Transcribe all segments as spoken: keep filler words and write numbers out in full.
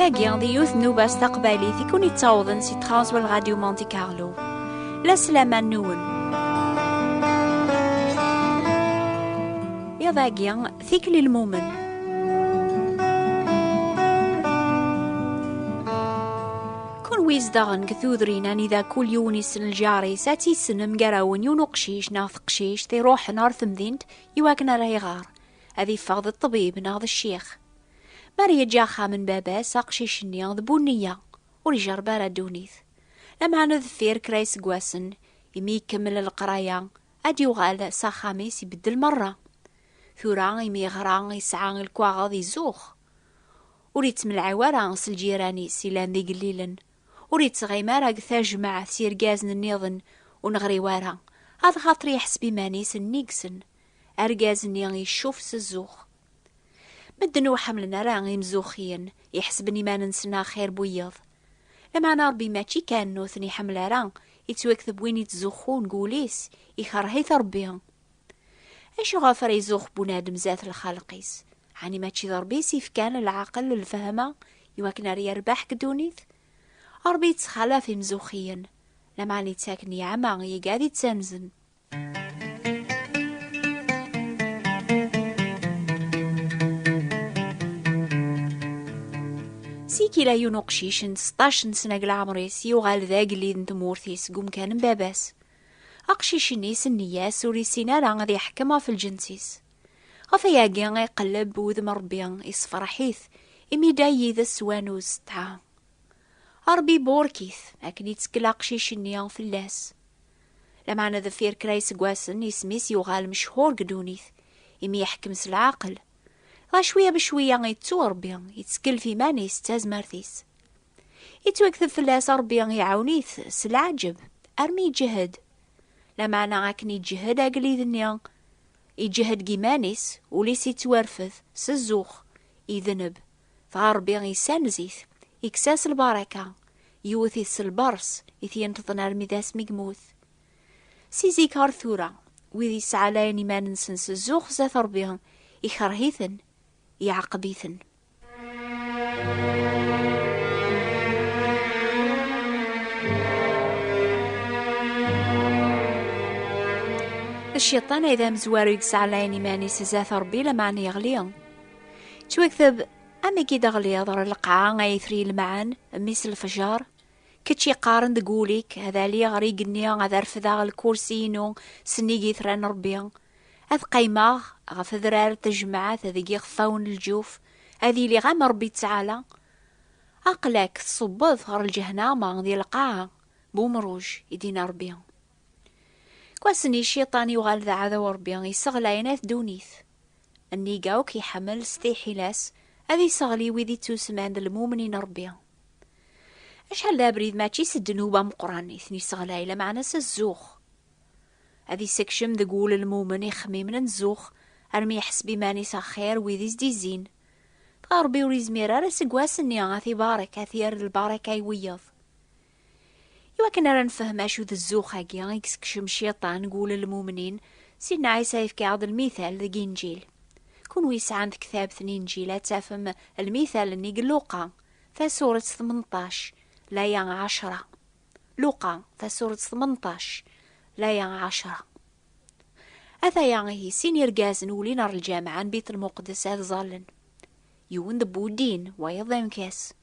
Agi d yiwet n nnuba s taqbaylit i kun-ittawḍen si tɣawsa n Radio Monte Carlo. La slama-nwen. Iḍ-agi, tikli lmumen. Kunwi izedɣen deg tudrin anida kul yiwen issen lǧar-is, ad tt-issnem gar-awen yiwen uqcic neɣ teqcict iruḥen ɣer temdint i wakken ara iɣer, ad iffeɣ d ṭṭbib neɣ d ccix. Mi ara yeǧǧ axxam n baba-s, aqcic-nni d bu nniya, ur ijerreb ara ddunit. Lameɛna deffir kra iseggasen, imi ikemmel leqraya, ad yuɣal s axxam-is ibeddel merra. Tura, imi yeɣra, yesɛa lekwaɣeḍ, izux. Ur ittemlɛiw ara s lǧiran-is ilan d igellilen. Ur ittɣim ara deg tajmaɛt s yirgazen nniḍen ur neɣri wara, ad xaṭer yeḥseb iman-is nnig-sen. Argaz-nni iccuf s zzux. Medden ur ḥemmlen ara imzuxxiyen, iḥesben iman-nsen axir n wiyeḍ. Lameɛna Ṛebbi mačči kan ur ten-iḥemmel ara, ittwakteb win ittzuxxun deg wul-is, ikerh-it Ṛebbi. Acuɣef ara izux bunadem zdat lxalq-is? Ɛni mačči d Ṛebbi i s-ifkan lɛaqel d lfehma i wakken ara yerbeḥ deg ddunit? Ṛebbi yettxalaf imzuxxiyen, lameɛna ittak nneɛma i igad ittanzen. Sik ila yiwen uqcic n seṭṭac n sna deg leɛmer-is yuɣal d agellid n tmurt-is deg umkan n baba-s. Aqcic-nni isenni-yas ur issin ara ad iḥkem ɣef lǧens-is. Ɣef ayagi iqelleb wudem n Ṛebbi, isefreḥ-it, imi da yid-s s wanu d ssetɛa. Ṛebbi iburek-it akken ittkel aqcic-nni fell-as. Lameɛna deffir kra iseggasen, isem-is yuɣal mechur deg ddunit, imi yeḥkem s leɛqel. Dɣa cwiya becwiya, ittu Ṛebbi, ittkel f iman-is d tazmert-is. Ittwakteb fell-as Ṛebbi iɛawen-it s leɛǧeb, armi iǧehhed. Lameɛna akken iǧehhed agellid-nni, iǧehhed deg iman-is, ul-is ittwarfed s zzux, idenb. Dɣa Ṛebbi issanez-it, ikkes-as lbaraka, yewwet-it s lbers i t-yenṭḍen armi d asmi yemmut. Si zik ɣer tura, wid yesɛalayen iman-nsen s zzux zdat Ṛebbi, ikerh-iten, iɛaqeb-iten. D cciṭan ay d amezwaru i yesɛalayen iman-is zdat Ṛebbi, lameɛna yeɣli. Ttwakteb, am i d-teɣliḍ ɣer lqaɛa ay tri lmɛan, mmi-s n lefjer, kečč iqqaren deg wul-ik, ad aliɣ ɣer igenni, ad refdeɣ lkursi-inu sennig yitran n Ṛebbi, ad qqimeɣ ɣef adrar n tejmaɛt deg yixfawen n lǧuf, ad iliɣ am Ṛebbi Ttɛala. Aql-ak tṣubbeḍ ɣer lǧehnama di lqaɛa, bumruj, i d-yenna Ṛebbi. Deg wass-nni, cciṭan yuɣal d aɛdaw n Ṛebbi, yesseɣlayen at ddunit. Nnig akk iḥemmel s tiḥila-s ad iseɣli wid ittusman d lmumnin n Ṛebbi. Acḥal d abrid mačči s ddnub ameqqran i ten-isseɣlay, lameɛna s zzux. Ad isekcem deg wul n lmumen ixemmimen n zzux, armi yeḥseb iman-is axir wid i s-d-izzin. Dɣa Ṛebbi ur izmir ara seg wass-nni ad t-ibarek, ad t-yerr d lbaraka i wiyeḍ. Iwakken ara nefhem acu d zzux-agi i yessekcem cciṭan deg wul n lmumnin, Sidna Ɛisa yefka-aɣ-d lmital deg Inǧil. Kunwi yesɛan tektabt n Inǧil, ad tafem lmital-nni deg Luqa, tasuret tmenṭac, laya ɛecra. Luqa, tasuret tmenṭac, laya ɛecra. Ataya ihi sin irgazen ulin ɣer lǧameɛ n Bit Lmuqdes ad ẓallen. Yiwen d Budin, wayeḍ d amkas.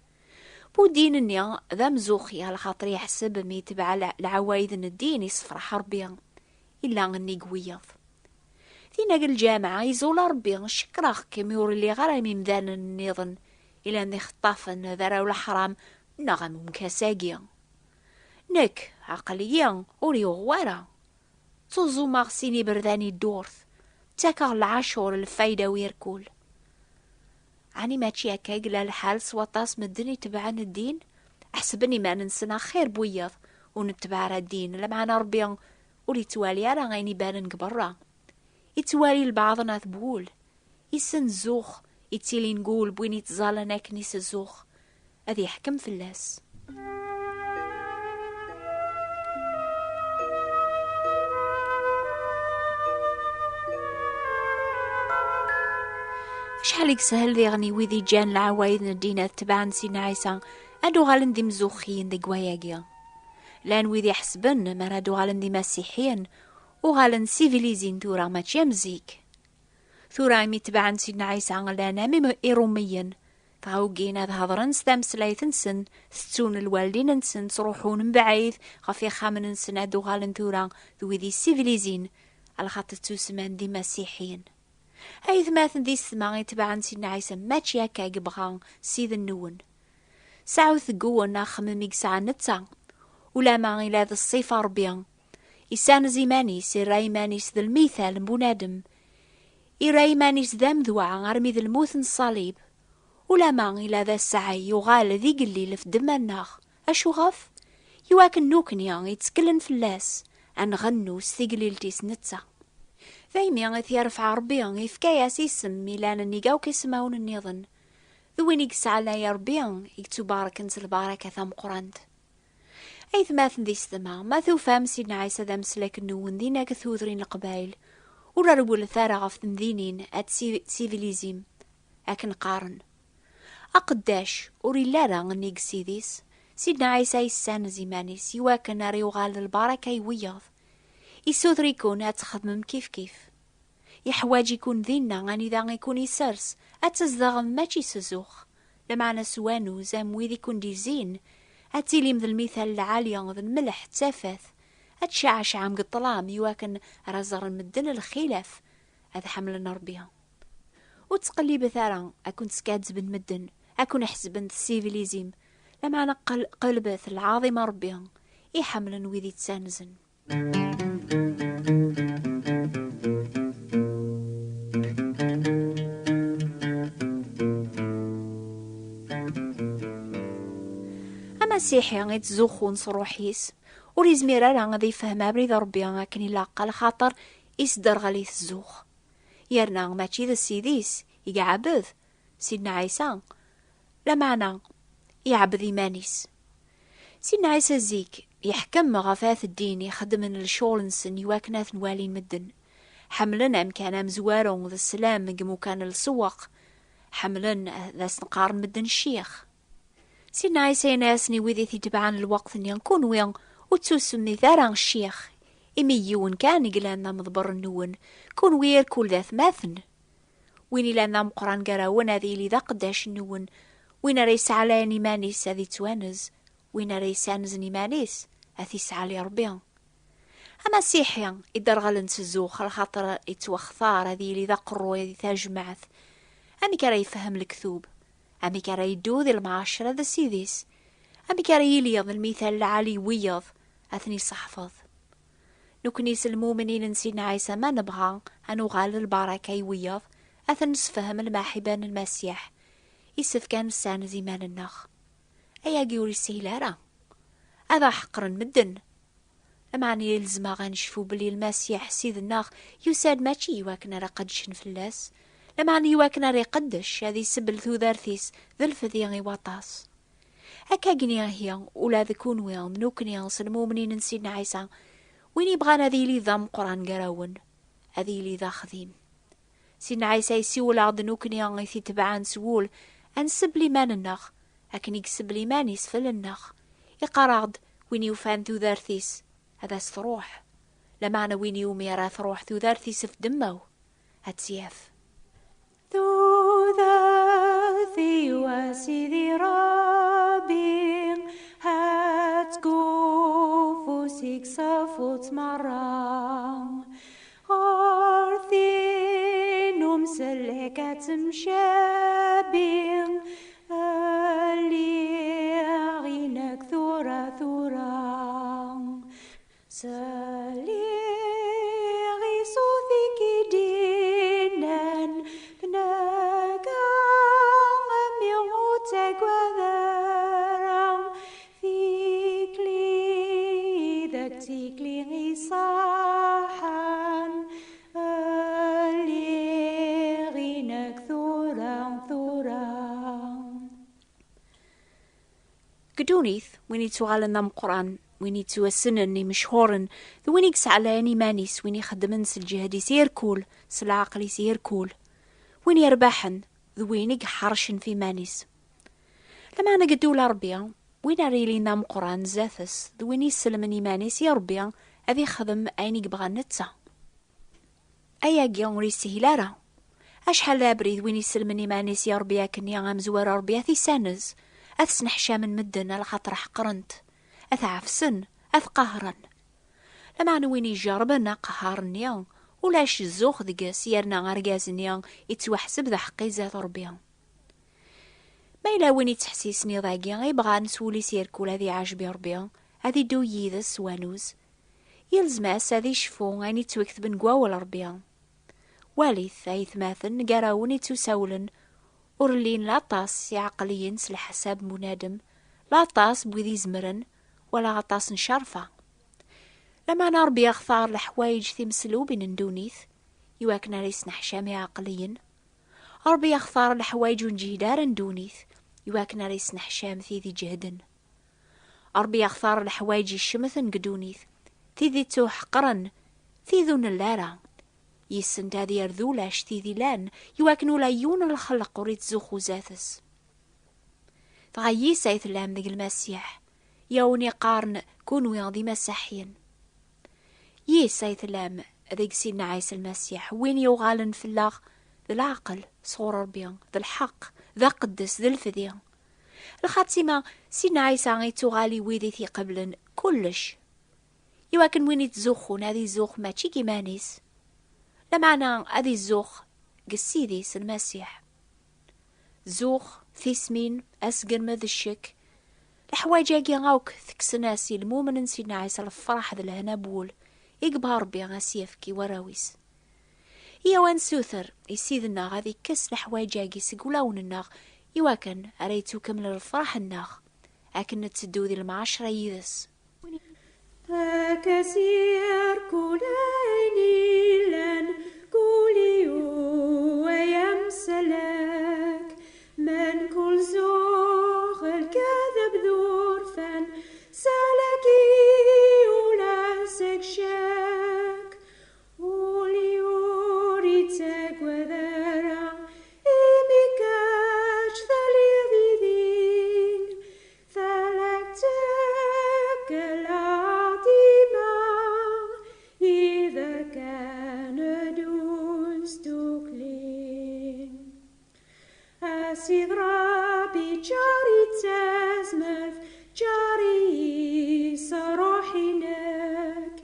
Budin-nni d amzuxi, alaxaṭer yeḥseb mi yetbeɛ le-, leɛwayed n ddin, yessefreḥ Ṛebbi, illa nnig wiyeḍ. Tinna deg lǧameɛ, iẓul Ṛebbi, cekkreɣ-k imi ur lliɣ ara am imdanen nniḍen, ilan d ixeṭṭafen, d arraw leḥram, neɣ am umkas-agi. Nekk, aql-iyi, ur yuɣ wara. Ttuẓumeɣ sin iberdan i ddurt, ttakeɣ lɛacur lfayda u irkul. Ɛni mačči akka i yella lḥal s waṭas medden itebɛen ddin? Ḥesben iman-nsen axir n wiyaḍ ur netbeɛ ara ddin, lameɛna Ṛebbi ur ittwali ara ayen ibanen deg berra. Ittwali lbeɛḍ n at wul. Issen zzux ittilin deg wul n win ittẓallan akken i s zzux, ad yeḥkem fell-as. Ad yeshel diɣen i wid iǧǧan leɛwayed n ddin ad tebɛen Sidna Ɛisa, ad uɣalen d imzuxxiyen deg wayagi. Llan wid iḥesben mi ara d-uɣalen d imasiḥiyen, uɣalen sivilizin tura, mačči am zik. Tura imi tebɛen Sidna Ɛisa, llan am im-, iṛumiyen, dɣa ugin ad hedṛen s tameslayt-nsen, tettun lwaldin-nsen, ttruḥun mebɛid ɣef ixxamen-nsen, ad uɣalen tura d wid issivilizin, alaxaṭer ttusman d imasiḥiyen. Aytmaten d yessetma itebɛen Sidna Ɛisa, mačči akka i yebɣa Ssid-nwen. Sɛut deg-wen axemmem i yesɛa netta. Ulama ila d ṣṣifa Ṛebbi, issanez iman-is, irra iman-is d lmital n bunadem, irra iman-is d amedwa armi d lmut n ṣṣalib. Ulama ila d asɛay, yuɣal d igellil ɣef ddemma-nneɣ. Acuɣef? Iwakken nukni itteklen fell-as, ad nɣennu s tigellilt-is netta. Daymi i t-yerfeɛ Ṛebbi, ifka-yas isem ilan nnig akk ismawen nniḍen. D win i yesɛlay Ṛebbi, i yettubarken s lbaraka tameqqrant. Aytmaten d yessetma, ma tufam Sidna Ɛisa d ameslak-nwen dinna deg tudrin n Leqbayel, ur rewlet ara ɣef temdinin ad tsi-, sivilizim, akken qqaren. Aqeddac ur illi ara nnig Ssid-is. Sidna Ɛisa yessanez iman-is iwakken ara yuɣal d lbaraka i wiyaḍ. Issuter-iken ad txedmem kifkif. Iḥwaǧ-iken dinna anida i kun-isers, ad tzedɣem mačči s zzux, lameɛna s wanuz am wid i kun-d-izzin, ad tilim d lmital lɛali, d lmelḥ d tafat, ad tceɛceɛem deg ṭṭlam iwakken ara ẓren medden lxilaf, ad ḥemmlen Ṛebbi. Ur ttqellibet ara ad kun-skaddben medden, ad kun-ḥesben d sivilizim, lameɛna qel-, qelbet lɛaḍima Ṛebbi iḥemmlen wid ittanzen. Amasiḥi ittzuxxun s ṛṛuḥ-is, ur izmir ara ad ifhem abrid n Ṛebbi akken ilaq, alaxaṭer isderɣel-it zzux. Yerna mačči d Ssid-is i iɛebbed, Sidna Ɛisa, lameɛna iɛebbed iman-is. Sidna Ɛisa zik yeḥkem ɣef at ddin ixeddmen lecɣal-nsen iwakken ad ten-walin medden. Ḥemmlen amkan amezwaru d sslam deg imukan n lsewweq. Ḥemmlen ad asen-qqaren medden ccix. Sidna Ɛisa yenna-asen i wid i t-itebɛen lweqt-nni, kunwi ur ttusemmit ara ccix, imi yiwen kan i yellan d ameḍbeṛ-nwen, kunwi irkul d atmaten. Win ilan d ameqqran gar-awen ad yili d aqeddac-nwen, win ara yesɛlayen iman-is ad ittwanez, win ara yessanzen iman-is ad t-isɛali Ṛebbi. Amasiḥi idderɣlen s zzux, lxaṭer ittwextar ad yili d aqerruy di tajmaɛt. Amek ara yefhem lektub? Amek ara yeddu di lemɛacra d Ssid-is? Amek ara yili d lmital lɛali i wiyaḍ ad ten-iseḥfeḍ? Nekni s lmumnin n Sidna Ɛisa, ma nebɣa ad nuɣal d lbaraka i wiyaḍ, ad ten-nessefhem lmaḥibba n Lmasiḥ, isefk ad nessanez iman-nneɣ. Ayagi ur yeshil ara. Ad aɣ-ḥeqren medden. Lameɛna ilzem-aɣ ad necfu belli Lmasiḥ, Ssid-nneɣ, yusa-d mačči iwakken ara qeddcen fell-as, lameɛna iwakken ara iqeddec, ad isebbel tudert-is d lfedya i waṭas. Akkagni ihi, ula d kunwi, d nukni, s lmumnin n Sidna Ɛisa, win yebɣan ad yili d ameqqran gar-awen, ad yili d axdim. Sidna Ɛisa yessiwel-aɣ-d nukni i t-itebɛen s wul, ad nsebbel iman-nneɣ, akken i isebbel iman-is fell-nneɣ. Iqqar-aɣ-d, win yufan tudert-is, ad as-truḥ. Lameɛna win iwumi ara truḥ tudert-is f ddemma-w, ad tt-yaf. Tudert-iw a Sidi Ṛebbi, ad tkufu seg ṣṣafut merra. Ɣer tin umsellek ad temcabi, lliɣ inek tura, tura. Sliɣ i ṣṣut-ik i d-innan, bnadem ur ttagad ara, tikli d tikli iṣaḥḥan, lliɣ inek tura, tura. Deg ddunit, win yettuɣalen d ameqqran, win yettwassnen imechuren, d win i yesɛlayen iman-is, win ixeddmen s lǧehd-is irkul, s leɛqel-is irkul. Win yerbaḥen, d win i iḥercen f iman-is. Lameɛna deg ddewla Ṛebbi, win ara yilin d ameqqran zdat-s d win yesselmen iman-is i Ṛebbi, ad ixdem ayen i yebɣa netta. Ayagi ur yeshil ara. Acḥal d abrid win yesselmen iman-is i Ṛebbi akkenni amezwaru Ṛebbi ad t-issanez, ad t-sneḥcamen medden alaxaṭer ḥeqren-t, ad t-ɛefsen, ad t-qahren. Lameɛna win ijerrben aqehhar-nni, ulac zzux deg-s, yerna argaz-nni yettwaḥseb d aḥeqqi zdat Ṛebbi. Ma yella win yettḥessisen iḍ-agi, ibɣan s wul-is irkul ad iɛjeb i Ṛebbi, ad iddu yid-s s wanuz, yelzem-as ad icfu ayen yettwaketben deg wawal Ṛebbi. Walit, aytmaten, gar-awen ittusawlen, ur llin laṭas iɛeqliyen s leḥsab n bunadem, laṭas n wid izemren, wala aṭas n ccerfa. Lameɛna Ṛebbi yextar leḥwayeǧ timeslubin n ddunit, iwakken ara yesneḥcam iɛeqliyen. Ṛebbi yextar leḥwayeǧ ur nǧehd ara n ddunit, iwakken ara yesneḥcam tid iǧehden. Ṛebbi yextar leḥwayeǧ icemten deg ddunit, tid ittuḥeqren, tid ur nelli ara. Yessent ad yerr d ulac tid ilan, iwakken ula yiwen n lxelq ur ittzuxxu zdat-s. Dɣa yis ay tellam deg Lmasiḥ, i awen iqqaren kunwi d imasiḥiyen. Yis ay tellam deg Sidna Ɛisa Lmasiḥ, win yuɣalen fell-aɣ d leɛqel sɣur Ṛebbi, d lḥeqq, d aqeddes, d lefdi. Lxatima, Sidna Ɛisa ittuɣal i wid i t-iqeblen kullec. Iwakken win ittzuxxun ad izuxx mačči deg iman-is, lameɛna ad izuxx deg Ssid-is Lmasiḥ. Zzux, tismin, asgermed, ccek, leḥwayeǧ-agi akk tekksen-as i lmumen n Sidna Ɛisa lefraḥ d lehna n wul i yebɣa Ṛebbi ad s-yefk i warraw-is. Iyaw ad nsuter i Ssid-nneɣ ad ikkes leḥwayeǧ-agi seg wulawen-nneɣ, iwakken ara yettukemmel lefraḥ-nneɣ akken netteddu di lemɛacra yid-s. Ad k-as-yerr kul ayen illan, kul yiwen ay amsalak, mkul zzux, lkadeb d urfan, salak-i ula seg ccek. Ul-iw ur ittagad ara, imi kečč telliḍ yid-i. Tala ttekleɣ dima, yid-k ad neddu sdukli. A Sidi Ṛebbi, ǧǧer-iyi d tazmert, ǧǧer-iyi s Ṛṛuḥ-inek,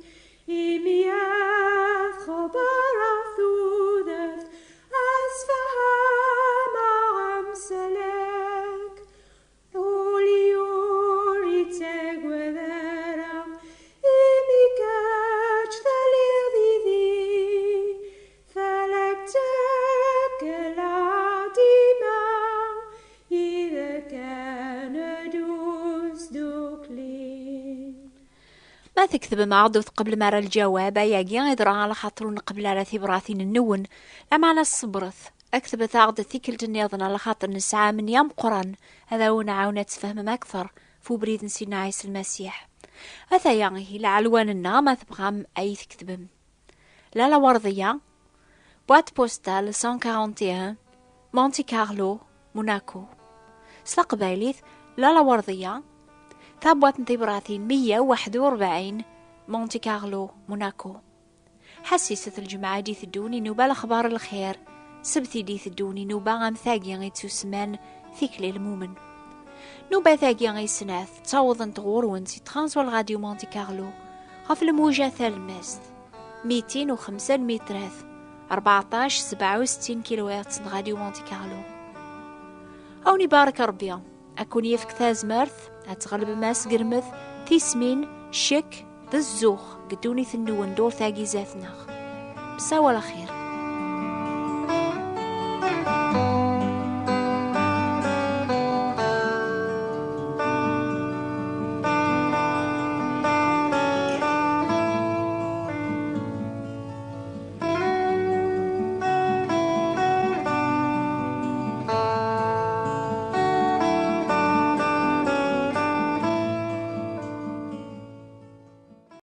imi ad xebbreɣ tudert, ad sfehmeɣ amsalak. Ul-iw ur ittagad ara, imi kečč telliḍ yid-i. Tala ttekleɣ dima, yid-k ad neddu sdukli. Ma tketbem-aɣ-d ur tqeblem ara lǧawab, ayagi yeḍra ala xaṭer ur nqebbel ara tibratin-nwen. Lameɛna ṣebret, ktbet-aɣ-d tikkelt nniḍen, ala xaṭer nesɛa amenni ameqqran ad awen-nɛawen ad tfehmem akteṛ f ubrid n Sidna Ɛisa Lmasiḥ. Ataya ihi lɛelwan-nneɣ, ma tebɣam ad iyi-tketbem. Lalla Werdiya, boîte postale cent quarante et un, Monte Carlo, Monaco. S taqbaylit, Lalla Werdiya, tabwaṭ n tibratin meyya u waḥed u rebɛin, Monte Carlo, Monaco. Ḥassiset, lǧemɛa i d-iteddun inuba lexbar n lxir, ssebt i d-iteddun inuba am tagi i ttusemman tikli lmumen. Nubat-agi i snat ttawḍent ɣur-went si Transworld Radio Monte Carlo ɣef lmuja talemmast mitin u xemsa lmitrat, rbeɛṭac sebɛa u settin kilohertz n Radio Monte Carlo. Awen ibarek Ṛebbi, ad ken-yefk tazmert ad tɣelbem asgermed, tismin, ccek d zzux deg ddunit-nwen durt-agi zdat-neɣ. Msawal axir.